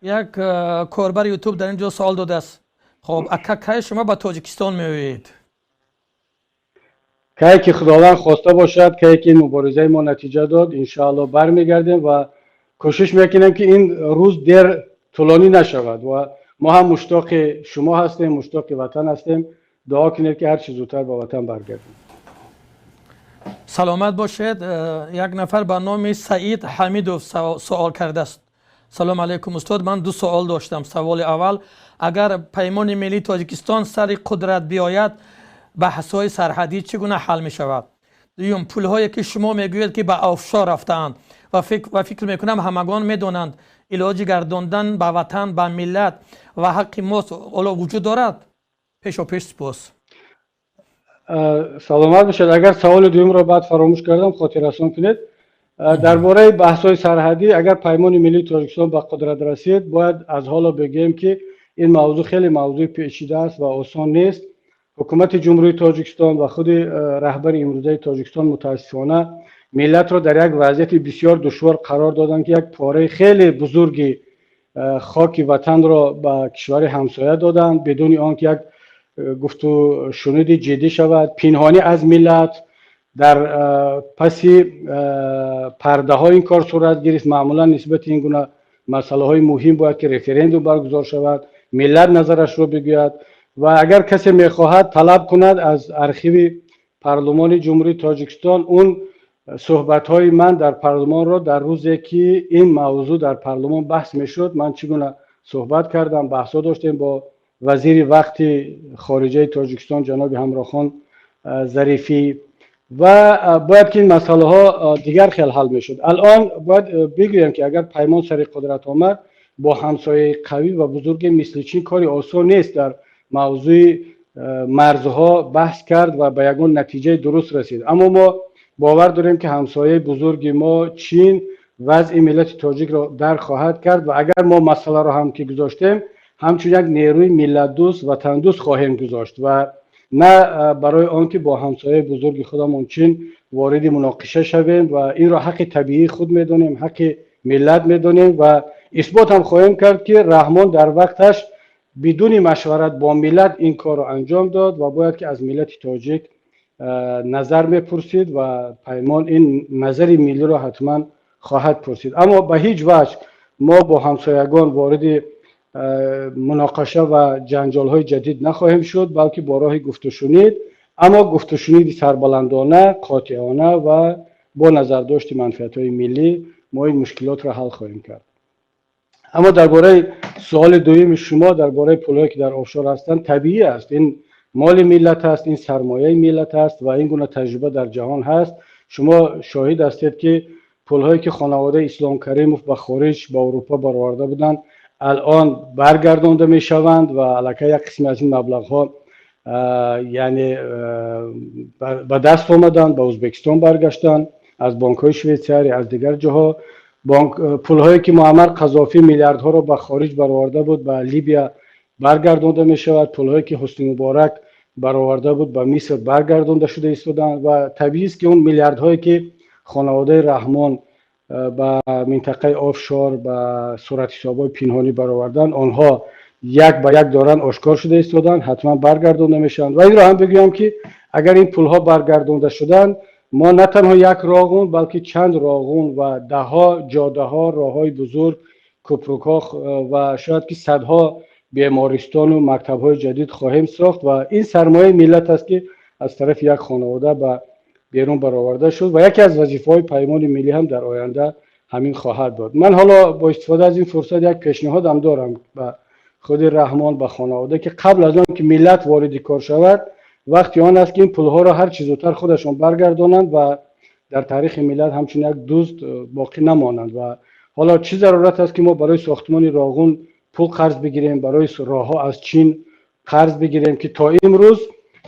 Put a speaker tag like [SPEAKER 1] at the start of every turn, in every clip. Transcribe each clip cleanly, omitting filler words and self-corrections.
[SPEAKER 1] Як корбари Ютуб дар ин ҷо савол додааст: хоб, ака, кай шумо ба Тоҷикистон меоед?
[SPEAKER 2] Кае ки Худованд хоста бошад, кае ки ин муборизаи мо натиҷа дод, иншоалло бармегардем ва кӯшиш мекунем, ки ин рӯз дер тӯлонӣ нашавад. Ва мо ҳам муштоқи шумо ҳастем, муштоқи ватан ҳастем. Дуо кунед, ки ҳарчи зудтар ба ватан баргардем.
[SPEAKER 1] Саломат бошед. Як нафар ба номи Саид Ҳамидов суол кардааст: «Салом алайкум, устод, ман ду суол доштам. Саволи аввал: агар Паймони миллии Тоҷикистон сари қудрат биёяд, баҳсҳои сарҳадӣ чӣ гуна ҳал мешавад? Дуюм, пулҳое ки шумо мегӯед, ки ба офшор рафтаанд, ва фикр мекунам, ҳамагон медонанд, илоҷи гардондан ба ватан, ба миллат ва ҳаққи мост, ҳоло вуҷуд дорад? Пешопеш сипос.»
[SPEAKER 2] Саломат бошед. Агар саволи дуюмро баъд фаромӯш кардам, хотиррасон кунед. Дар бораи баҳсҳои сарҳадӣ, агар Паймони миллии Тоҷикистон ба қудрат расид, бояд аз ҳоло бигӯем, ки ин мавзӯъ хеле мавзӯи печида аст ва осон нест. Ҳукумати Ҷумҳурии Тоҷикистон ва худи раҳбари имрӯзаи Тоҷикистон, мутаассифона, миллатро дар як вазъияти бисёр душвор қарор доданд, ки як пораи хеле бузурги хоки ватанро ба кишвари ҳамсоя доданд, бидуни он ки як гуфтушуниди ҷиддӣ шавад. Пинҳонӣ аз миллат, дар паси пардаҳо ин кор сурат гирифт. Маъмулан нисбати ин гуна масъалаҳои муҳим бояд ки референдум баргузор шавад, миллат назарашро бигӯяд. Ва агар касе мехоҳад, талаб кунад аз архиви парлумони Ҷумҳурии Тоҷикистон он суҳбатҳои ман дар парлумонро, дар рӯзе ки ин мавзӯъ дар парлумон баҳс мешуд, ман чӣ гуна суҳбат кардам, баҳсҳо доштем бо вазири вақти хориҷаи Тоҷикистон, ҷаноби Ҳамрохон Зарифӣ. Ва бояд ки ин масъалаҳо дигар хел ҳал мешуд. Алон бояд бигӯем, ки агар Паймон сари қудрат омад, бо ҳамсояи қавӣ ва бузурге мисли Чин кори осон нест дар мавзӯи марзҳо баҳс кард ва ба ягон натиҷаи дуруст расид. Аммо мо бовар дорем, ки ҳамсояи бузурги мо, Чин, вазъи миллати тоҷикро дарк хоҳад кард. Ва агар мо масъаларо ҳам ки гузоштем, ҳамчун як нерӯи миллатдӯст, ватандӯст хоҳем гузошт ва на барои он ки бо ҳамсояи бузурги худамон Чин вориди муноқиша шавем. Ва инро ҳаққи табиии худ медонем, ҳаққи миллат медонем ва исбот ҳам хоҳем кард, ки Раҳмон дар вақташ бидуни машварат бо миллат ин корро анҷом дод ва бояд ки аз миллати тоҷик назар мепурсид. Ва Паймон ин назари миллиро ҳатман хоҳад пурсид. Аммо ба ҳеҷ ваҷҳ мо бо ҳамсоягон вориди муноқаша ва ҷанҷолҳои ҷадид нахоҳем шуд, балки бо роҳи гуфтушунид, аммо гуфтушуниди сарбаландона, қотеона ва бо назардошти манфиатҳои миллӣ мо ин мушкилотро ҳал хоҳем кард. Аммо дар бораи суоли дуюми шумо, дар бораи пулҳое ки дар офшор ҳастанд, табиӣ аст, ин моли миллат аст, ин сармояи миллат аст ва ин гуна таҷриба дар ҷаҳон ҳаст. Шумо шоҳид ҳастед, ки пулҳое ки хонаводаи Ислом Каримов ба хориҷ, ба Аврупо бароварда буданд, алон баргардонда мешаванд ва аллакай як қисми аз ин маблағҳо, яъне, ба даст омаданд, ба Ӯзбекистон баргаштанд аз бонкҳои Швейтсария, аз дигар ҷоҳо. Бонк пулҳое ки Муаммар Қазофӣ миллиардҳоро ба хориҷ бароварда буд, ба Либия баргардонда мешавад. Пулҳое ки Ҳусни Муборак бароварда буд, ба Миср баргардонда шуда истоданд. Ва табиист, ки он миллиардҳое ки хонаводаи Раҳмон ба минтақаи офшор, ба суратҳисобҳои пинҳонӣ бароварданд, онҳо як ба як доранд ошкор шуда истоданд, ҳатман баргардонда мешаванд. Ва инро ҳам бигӯям, ки агар ин пулҳо баргардонда шуданд, мо на танҳо як Роғун, балки чанд Роғун ва даҳҳо ҷодаҳо, роҳҳои бузург, кӯпрукҳо ва шояд ки садҳо бемористону мактабҳои ҷадид хоҳем сохт. Ва ин сармояи миллат аст, ки аз тарафи як хонавода ба берун бароварда шуд. Ва яке аз вазифаҳои Паймони миллӣ ҳам дар оянда ҳамин хоҳад буд. Ман ҳоло бо истифода аз ин фурсат як пешниҳодам дорам ба худи Раҳмон, ба хонавода, ки қабл аз он ки миллат вориди кор шавад, вақти он аст, ки ин пулҳоро ҳар чӣ зудтар худашон баргардонанд ва дар таърихи миллат ҳамчун як дузд боқӣ намонанд. Ва ҳоло чӣ зарурат аст, ки мо барои сохтмони Роғун пул қарз бигирем, барои роҳҳо аз Чин қарз бигирем, ки то имрӯз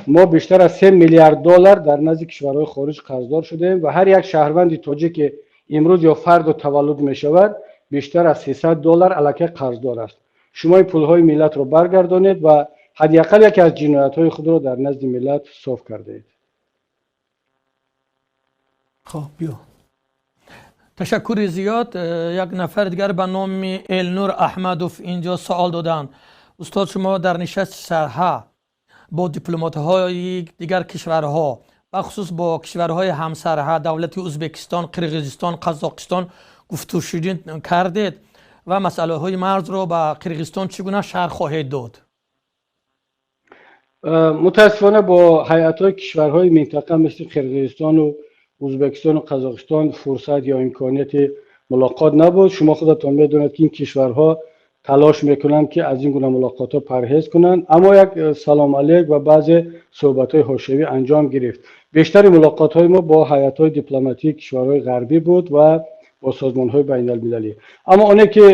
[SPEAKER 2] мо бештар аз 3 миллиард доллар дар назди кишварҳои хориҷ қарздор шудаем ва ҳар як шаҳрванди тоҷик, ки имрӯз ё фардо таваллуд мешавад, бештар аз 300 доллар аллакай қарздор аст? Шумо ин пулҳои миллатро баргардонед ва ҳадди ақал яке аз ҷиноятҳои худро дар назди миллат соф кардаед.
[SPEAKER 1] Хоб, биё. Ташаккури зиёд. Як нафари дигар ба номи Элнур Аҳмадов инҷо савол доданд. Устод, шумо дар нишасти сарҳа бо дипломатҳои дигар кишварҳо, бахусус бо кишварҳои ҳамсарҳа, давлати Ӯзбекистон, Қирғизистон, Қазоқистон гуфтушунид кардед ва масъалаҳои марзро ба Қирғизистон чӣ гуна шарҳ хоҳед дод?
[SPEAKER 2] Мутаассифона, бо ҳайатҳои кишварҳои минтақа, мисли Қирғизистону Ӯзбекистону Қазоқистон, фурсат ё имконияти мулоқот набуд. Шумо худатон медонед, ки ин кишварҳо талош мекунанд, ки аз ин гуна мулоқотҳо парҳез кунанд, аммо як салом алейк ва баъзе суҳбатҳои ҳошиявӣ анҷом гирифт. Бештари мулоқотҳои мо бо ҳайатҳои дипломатии кишварҳои ғарбӣ буд ва бо созмонҳои байналмилалӣ. Аммо оне ки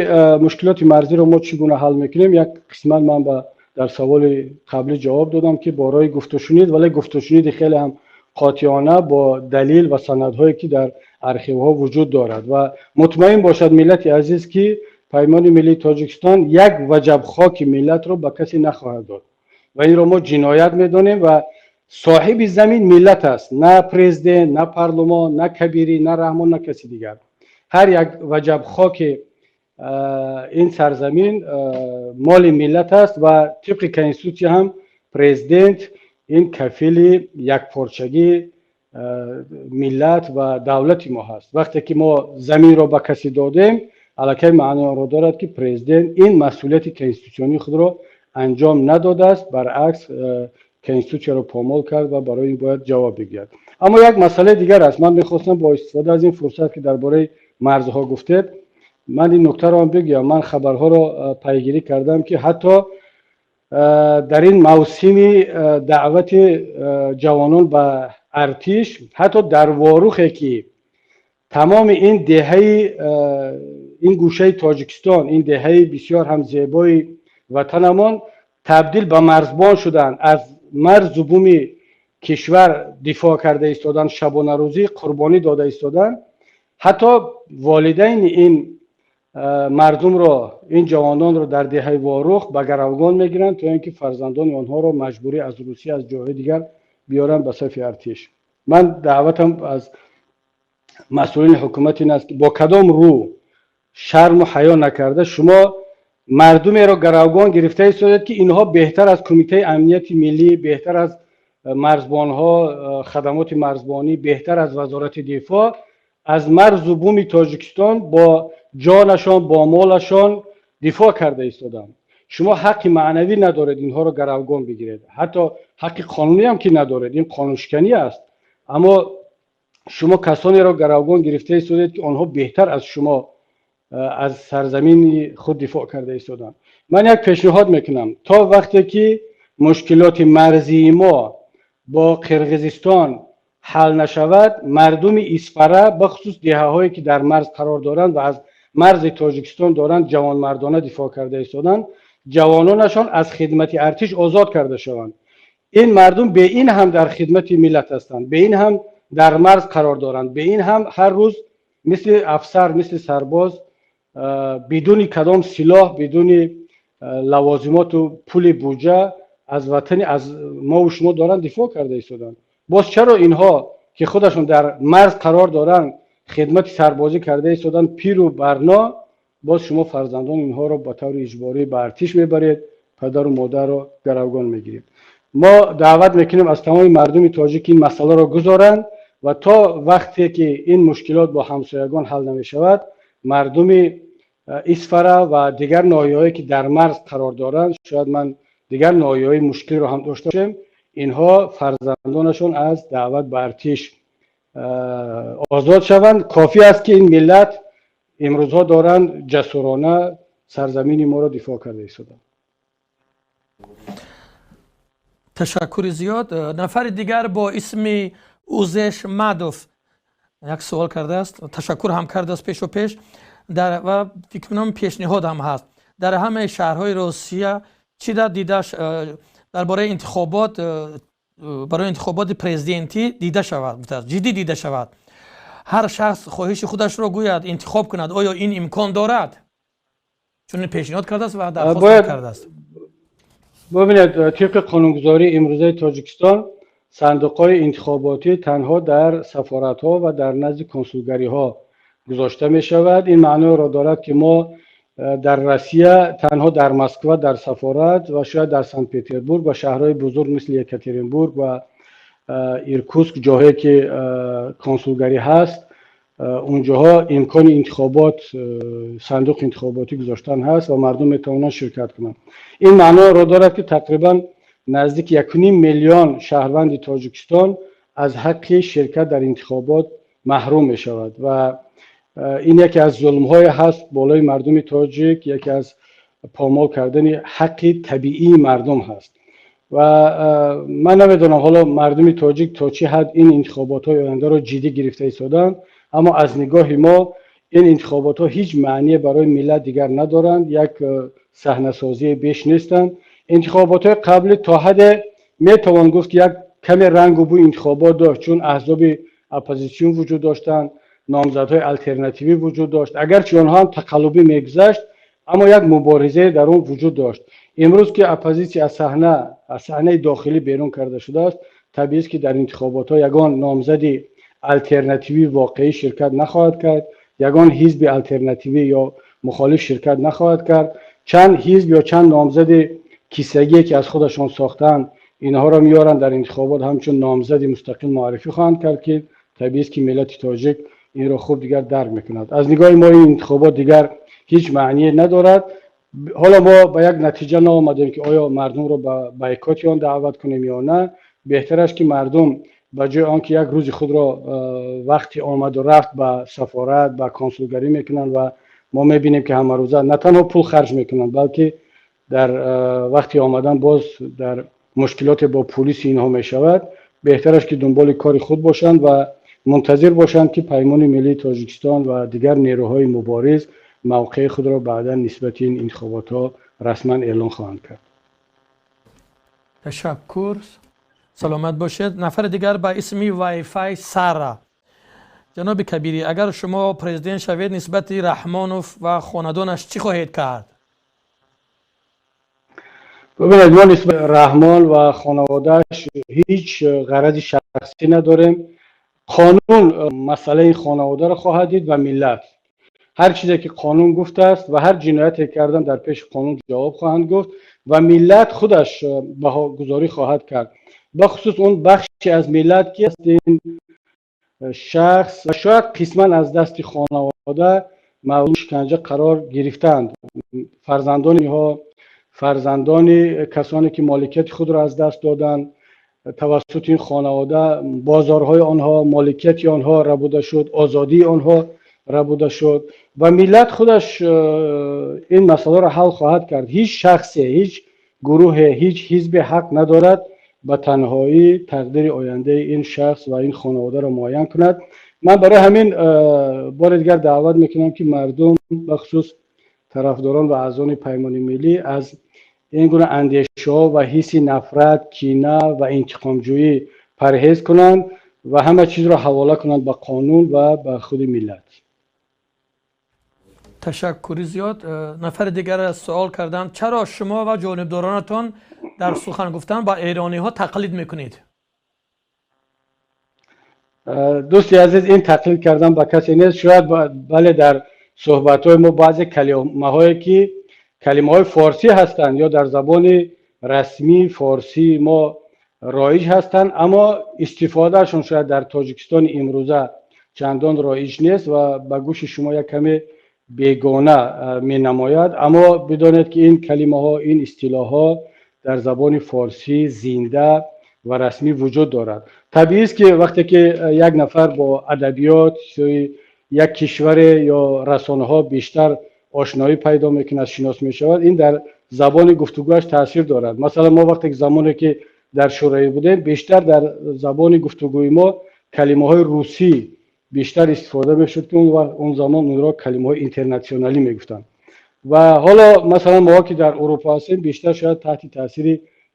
[SPEAKER 2] мушкилоти марзиро мо чӣ гуна ҳал мекунем, як қисмат ман ба дар саволи қаблӣ ҷавоб додам, ки бо роҳи гуфтушунид, вале гуфтушуниди хеле ҳам қотеона, бо далил ва санадҳое, ки дар архивҳо вуҷуд дорад. Ва мутмаин бошад миллати азиз, ки Паймони миллии Тоҷикистон як ваҷаб хоки миллатро ба касе нахоҳад дод ва инро мо ҷиноят медонем. Ва соҳиби замин миллат аст, на президент, на парлумон, на Кабирӣ, на Раҳмон, на каси дигар. Ҳар як ваҷаб хоки ин сарзамин моли миллат аст ва тибқи конститутсия ҳам президент ин кафили якпорчагии миллат ва давлати мо ҳаст. Вақте ки мо заминро ба касе додем, аллакай маънои онро дорад, ки президент ин масъулияти конститутсионии худро анҷом надодааст, баръакс, конститутсияро помол кард ва барои ин бояд ҷавоб бигӯяд. Аммо як масъалаи дигар аст. Ман мехостам бо истифода аз ин фурсат, ки дар бораи марзҳо гуфтед, ман ин нуктаро ҳам бигӯям. Ман хабарҳоро пайгирӣ кардам, ки ҳатто дар ин мавсими даъвати ҷавонон ба артиш, ҳатто дар Ворухе, ки тамоми ин деҳаи ин гӯшаи Тоҷикистон, ин деҳаи бисёр ҳам зебои ватанамон табдил ба марзбон шуданд, аз марзу буми кишвар дифоъ карда истоданд, шабонарӯзӣ қурбонӣ дода истоданд, ҳатто волидайни ин мардумро, ин ҷавононро дар деҳаи Ворух ба гаравгон мегиранд, то ин ки фарзандони онҳоро маҷбурӣ аз Русия, аз ҷойҳои дигар биёранд ба сафи артиш. Ман даъватам аз масъулини ҳукумат ин аст, ки бо кадом рӯ, шарму ҳаё накарда, шумо мардумеро гаравгон гирифта истодед, ки инҳо беҳтар аз Кумитаи амнияти миллӣ, беҳтар аз марзбонҳо, хадамоти марзбонӣ, беҳтар аз Вазорати дифоъ аз марзу буми Тоҷикистон бо ҷонашон, бо молашон дифоъ карда истоданд? Шумо ҳаққи маънавӣ надоред инҳоро гаравгон бигиред, ҳатто ҳаққи қонунӣ ҳам ки надоред, ин қонуншиканӣ аст. Аммо шумо касонеро гаравгон гирифта истодед, ки онҳо беҳтар аз шумо аз сарзамини худ дифоъ карда истоданд. Ман як пешниҳод мекунам: то вақте ки мушкилоти марзии мо бо Қирғизистон ҳал нашавад, мардуми Исфара, бахусус деҳаҳое, ки дар марз қарор доранд ва аз марзи Тоҷикистон доранд ҷавонмардона дифоъ карда истоданд, ҷавононашон аз хидмати артиш озод карда шаванд. Ин мардум бе ин ҳам дар хидмати миллат ҳастанд, бе ин ҳам дар марз қарор доранд, бе ин ҳам ҳар рӯз мисли афсар, мисли сарбоз, бидуни кадом силоҳ, бидуни лавозимоту пули буҷа аз ватани аз мову шумо доранд дифоъ карда истоданд. Боз чаро инҳо, ки худашон дар марз қарор доранд, хидмати сарбозӣ карда истоданд, пиру барно, боз шумо фарзандони инҳоро ба таври иҷборӣ ба артиш мебаред, падару модарро гаравгон мегиред? Мо даъват мекунем аз тамоми мардуми тоҷик, ин масъаларо гузоранд ва то вақте ки ин мушкилот бо ҳамсоягон ҳал намешавад, мардуми Исфара ва дигар ноҳияҳое, ки дар марз қарор доранд, шояд ман дигар ноҳияҳои мушкилро ҳам дошта бошем, инҳо фарзандонашон аз даъват ба артиш озод шаванд. Кофӣ аст, ки ин миллат имрӯзҳо доранд ҷасурона сарзамини моро дифоъ карда истоданд.
[SPEAKER 1] Ташаккури зиёд. Нафари дигар бо исми Узеш Мадов як суол кардааст, ташаккур ҳам кардааст пешу пеш дар ва фикр кунам, пешниҳод ҳам ҳаст. Дар ҳамаи шаҳрҳои Русия чӣ дар дида дар бораи интихобот, барои интихоботи президентӣ дида шавад, гуфтааст, ҷиддӣ дида шавад, ҳар шахс хоҳиши худашро гӯяд, интихоб кунад. Оё ин имкон дорад? Чунин пешниҳод кардааст ва дархост кардааст.
[SPEAKER 2] Бубинед, тибқи қонунгузории имрӯзаи Тоҷикистон сандуқҳои интихоботӣ танҳо дар сафоратҳо ва дар назди консулгариҳо Гузошта мешавад. Ин маъноро дорад, ки мо дар Россия танҳо дар Москва дар сафорат ва шояд дар Санкт Петербург ва шаҳрҳои бузург, мисли Екатеринбург ва Иркутск, ҷоҳое ки консулгарӣ ҳаст, унҷоҳо имкони интихобот, сандуқи интихоботӣ гузоштан ҳаст ва мардум метавонанд ширкат кунанд. Ин маъноро дорад, ки тақрибан наздики 1,5 миллион шаҳрванди Тоҷикистон аз ҳаққи ширкат дар интихобот маҳрум мешавад ва ин яке аз зулмҳое ҳаст болои мардуми тоҷик, яке аз помол кардани ҳаққи табиии мардум ҳаст. Ва ман намедонам, ҳоло мардуми тоҷик то чӣ ҳад ин интихоботҳои ояндаро ҷиддӣ гирифта истоданд, аммо аз нигоҳи мо ин интихоботҳо ҳеҷ маъние барои миллат дигар надоранд, як саҳнасозие беш нестанд. Интихоботҳои қаблӣ то ҳадде метавон гуфт, ки як каме рангу бӯи интихобот дошт, чун аҳзоби оппозитсион вуҷуд доштанд, номзадҳои алтернативӣ вуҷуд дошт. Агарчи онҳо ҳам тақаллубӣ мегузашт, аммо як муборизае дар он вуҷуд дошт. Имрӯз ки оппозитсия аз саҳнаи дохилӣ берун карда шудааст, табиист, ки дар интихоботҳо ягон номзади алтернативии воқеӣ ширкат нахоҳад кард, ягон ҳизби алтернативӣ ё мухолиф ширкат нахоҳад кард. Чанд ҳизб ё чанд номзади кисагие, ки аз худашон сохтаанд, инҳоро меоранд, дар интихобот ҳамчун номзади мустақил муаррифӣ хоҳанд кард, ки табиист, ки миллати тоҷик инро хуб дигар дарк мекунад. Аз нигоҳи мо ин интихобот дигар ҳеҷ маъние надорад. Ҳоло мо ба як натиҷа наомадем, ки оё мардумро ба бойкоти он даъват кунем ё на. Беҳтар аст, ки мардум ба ҷои он ки як рӯзи худро вақти омаду рафт ба сафорат, ба консулгарӣ мекунанд ва мо мебинем, ки ҳамарӯза на танҳо пул харҷ мекунанд, балки дар вақти омадан боз дар мушкилоте бо пулиси инҳо мешавад, беҳтар аст, ки дунболи кори худ бошанд ва мунтазир бошанд, ки Паймони Миллии Тоҷикистон ва дигар нерӯҳои мубориз мавқеи худро баъдан нисбати ин интихоботҳо расман эълон хоҳанд кард.
[SPEAKER 1] Ташаккур, саломат бошед. Нафари дигар ба исми Вайфай Сара: ҷаноби Кабирӣ, агар шумо президент шавед, нисбати Раҳмонов ва хонадонаш чӣ хоҳед кард?
[SPEAKER 2] Бубинед, мо нисбати Раҳмон ва хонаводааш ҳеҷ ғарази шахсӣ надорем. Қонун масъалаи хонаводаро хоҳад дид ва миллат ҳар чизе ки қонун гуфтааст ва ҳар ҷинояте кардан, дар пеши қонун ҷавоб хоҳанд гуфт ва миллат худаш баҳогузорӣ хоҳад кард, бахусус он бахше аз миллат, ки ин шахс ва шояд қисман аз дасти хонавода мавриди шиканҷа қарор гирифтаанд, фарзандони инҳо, фарзандони касоне ки моликияти худро аз даст доданд тавассути ин хонавода, бозорҳои онҳо, моликияти онҳо рабуда шуд, озодии онҳо рабуда шуд ва миллат худаш ин масъаларо ҳал хоҳад кард. Ҳеҷ шахсе, ҳеҷ гурӯҳе, ҳеҷ ҳизбе ҳақ надорад ба танҳоӣ тақдири ояндаи ин шахс ва ин хонаводаро муайян кунад. Ман барои ҳамин бори дигар даъват мекунам, ки мардум, бахусус тарафдорон ва аъзони Паймони Миллӣ, аз ин гуна андешаҳо ва ҳисси нафрат, кина ва интиқомҷӯӣ парҳез кунанд ва ҳама чизро ҳавола кунанд ба қонун ва ба худи миллат.
[SPEAKER 1] Ташаккури зиёд. Нафари дигар суол карданд: чаро шумо ва ҷонибдоронатон дар сухан гуфтан ба эрониҳо тақлид мекунед?
[SPEAKER 2] Дӯсти азиз, ин тақлид кардан ба касе нест. Шояд, бале, дар суҳбатҳои мо баъзе калимаҳое, ки калимаҳои форсӣ ҳастанд ё дар забони расмии форсии мо роиҷ ҳастанд, аммо истифодаашон шояд дар Тоҷикистони имрӯза чандон роиҷ нест ва ба гӯши шумо як каме бегона менамояд. Аммо бидонед, ки ин калимаҳо, ин истилоҳҳо дар забони форсӣ зинда ва расмӣ вуҷуд дорад. Табиист, ки вақте ки як нафар бо адабиёт як кишваре ё расонаҳо бештар ошноӣ пайдо мекунад, шинос мешавад, ин дар забони гуфтугӯяш таъсир дорад. Масалан, мо вақте замоне ки дар Шӯравӣ будем, бештар дар забони гуфтугӯи мо калимаҳои русӣ бештар истифода мешуд, ки он замон онро калимаҳои интернатсионалӣ мегуфтанд. Ва ҳоло, масалан, мо ки дар Урупо ҳастем, бештар шояд таҳти таъсири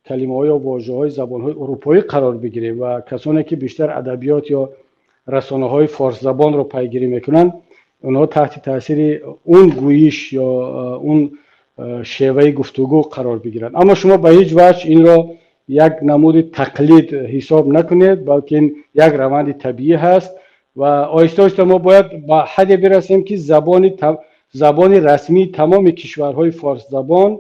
[SPEAKER 2] калимаҳо ё вожаҳои забонҳои урупоӣ қарор бигирем ва касоне ки бештар адабиёт ё расонаҳои форсзабонро пайгирӣ мекунанд, онҳо таҳти таъсири он гӯиш ё он шеваи гуфтугӯ қарор бигиранд. Аммо шумо ба ҳеҷ ваҷҳ инро як намуди тақлид ҳисоб накунед, балки ин як раванди табиӣ ҳаст. Ва оҳиста оҳиста мо бояд ба ҳадде бирасем, ки забони расмии тамоми кишварҳои форсзабон,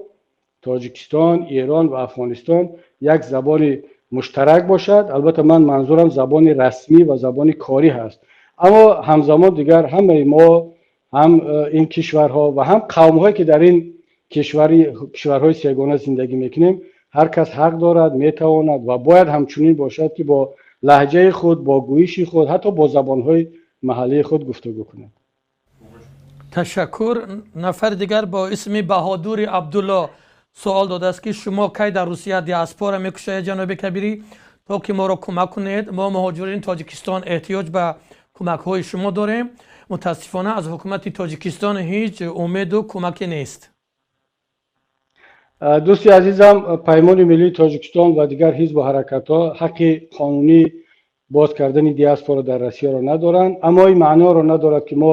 [SPEAKER 2] Тоҷикистон, Эрон ва Афғонистон, як забони муштарак бошад. Албатта, ман манзурам забони расмӣ ва забони корӣ ҳаст, аммо ҳамзамон дигар ҳамаи мо, ҳам ин кишварҳо ва ҳам қавмҳое, ки дар ин кишварҳои сегона зиндагӣ мекунем, ҳар кас ҳақ дорад, метавонад ва бояд ҳамчунин бошад, ки бо лаҳҷаи худ, бо гӯиши худ, ҳатто бо забонҳои маҳаллии худ гуфтугӯ кунад.
[SPEAKER 1] Ташаккур. Нафари дигар бо исми Баҳодури Абдулло суол додааст, ки шумо кай дар Русия диаспора мекушоед, ҷаноби Кабирӣ, то ки моро кӯмак кунед? Мо, муҳоҷирини Тоҷикистон, эҳтиёҷ ба кӯмакҳои шумо дорем. Мутаассифона, аз ҳукумати Тоҷикистон ҳеҷ умеду кӯмаке нест.
[SPEAKER 2] Дӯсти азизам, Паймони миллии Тоҷикистон ва дигар ҳизбу ҳаракатҳо ҳаққи қонунӣ боз кардани диаспора дар Россияро надоранд, аммо ин маъноро надорад, ки мо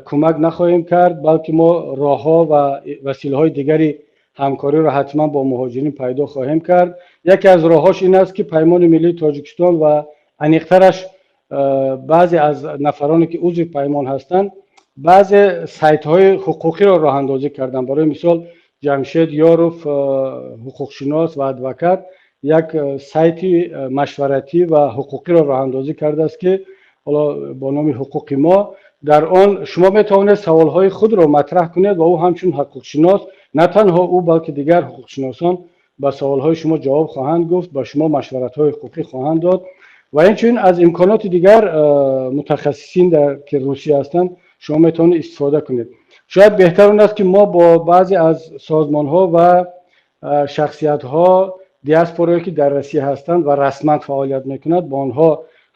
[SPEAKER 2] кӯмак нахоҳем кард, балки мо роҳҳо ва василаҳои дигари ҳамкориро ҳатман бо муҳоҷирин пайдо хоҳем кард. Яке аз роҳҳош ин аст, ки Паймони миллии Тоҷикистон ва аниқтараш баъзе аз нафароне, ки узви паймон ҳастанд, баъзе сайтҳои ҳуқуқиро роҳандозӣ карданд. Барои мисол, Ҷамшед Ёров, ҳуқуқшинос ва адвокат, як сайти машваратӣ ва ҳуқуқиро роҳандозӣ кардааст, ки ҳоло бо номи «Ҳуқуқи мо». Дар он шумо метавонед саволҳои худро матраҳ кунед ва ӯ ҳамчун ҳуқуқшинос, на танҳо ӯ, балки дигар ҳуқуқшиносон ба саволҳои шумо ҷавоб хоҳанд гуфт, ба шумо машваратҳои ҳуқуқӣ хоҳанд дод ва инчунин аз имконоти дигар мутахассисин, ки Русия ҳастанд, шумо метавонед истифода кунед. Шояд беҳтар он аст, ки мо бо баъзе аз созмонҳо ва шахсиятҳо, диаспорое, ки дар Россия ҳастанд ва расман фаъолият мекунад, бо онҳо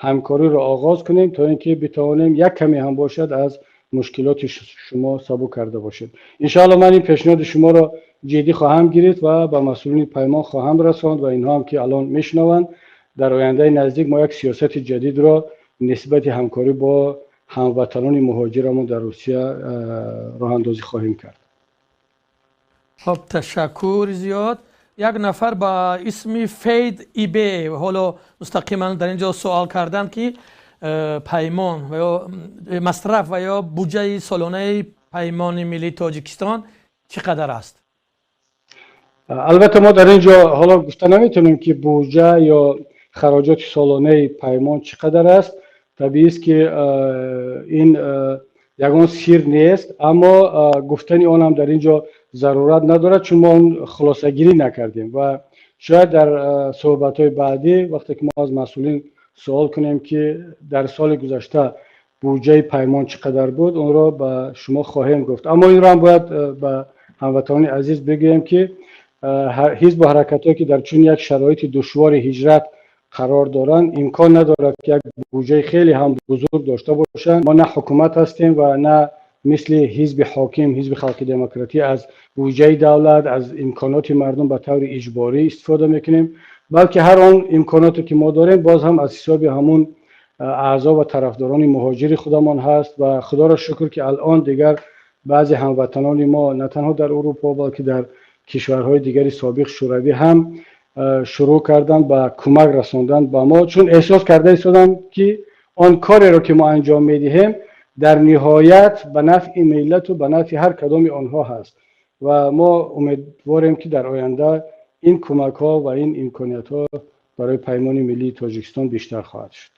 [SPEAKER 2] ҳамкориро оғоз кунем, то ин ки битавонем як каме ҳам бошад аз мушкилоти шумо сабук карда бошем. Иншоалло, ман ин пешниҳоди шуморо ҷиддӣ хоҳам гирифт ва ба масъулини паймон хоҳам расонд ва инҳо ҳам, ки алон мешунаванд, дар ояндаи наздик мо як сиёсати ҷадидро нисбати ҳамкорӣ бо ҳамватанони муҳоҷирамон дар Русия роҳандозӣ хоҳем кард.
[SPEAKER 1] Хоб, ташаккури зиёд. Як нафар ба исми Фейд Ибе ҳоло мустақиман дар ин ҷо суол карданд, ки паймон ва ё масраф ва ё буҷаи солонаи Паймони миллии Тоҷикистон чӣ қадар аст?
[SPEAKER 2] Албатта, мо дар ин ҷо ҳоло гуфта наметавонем, ки буҷа ё хароҷоти солонаи паймон чӣ қадар аст. Табиист, ки ин ягон сир нест, аммо гуфтани он ҳам дар ин ҷо зарурат надорад, чун мо он хулосагирӣ накардем ва шояд дар суҳбатҳои баъдӣ, вақте ки мо аз масъулин суол кунем, ки дар соли гузашта буҷаи паймон чӣ қадар буд, онро ба шумо хоҳем гуфт. Аммо инро ҳам бояд ба ҳамватанони азиз бигӯем, ки ҳизбу ҳаракатҳое, ки дар чунин як шароити душвори ҳиҷрат қарор доранд, имкон надорад, ки як буҷаи хеле ҳам бузург дошта бошанд. Мо на ҳукумат ҳастем ва на мисли ҳизби ҳоким, Ҳизби халқи демократӣ, аз буҷаи давлат, аз имконоти мардум ба таври иҷборӣ истифода мекунем, балки ҳар он имконоте, ки мо дорем, боз ҳам аз ҳисоби ҳамун аъзо ва тарафдорони муҳоҷири худамон ҳаст. Ва худоро шукр, ки алон дигар баъзе ҳамватанони мо на танҳо дар Урупо, балки дар кишварҳои дигари собиқ Шӯравӣ ҳам шурӯъ карданд ба кӯмак расондан ба мо, чун эҳсос карда истоданд, ки он кореро, ки мо анҷом медиҳем, дар ниҳоят ба нафъи миллату ба нафъи ҳар кадоми онҳо ҳаст. Ва мо умедворем, ки дар оянда ин кӯмакҳо ва ин имкониятҳо барои Паймони миллии Тоҷикистон бештар хоҳад шуд.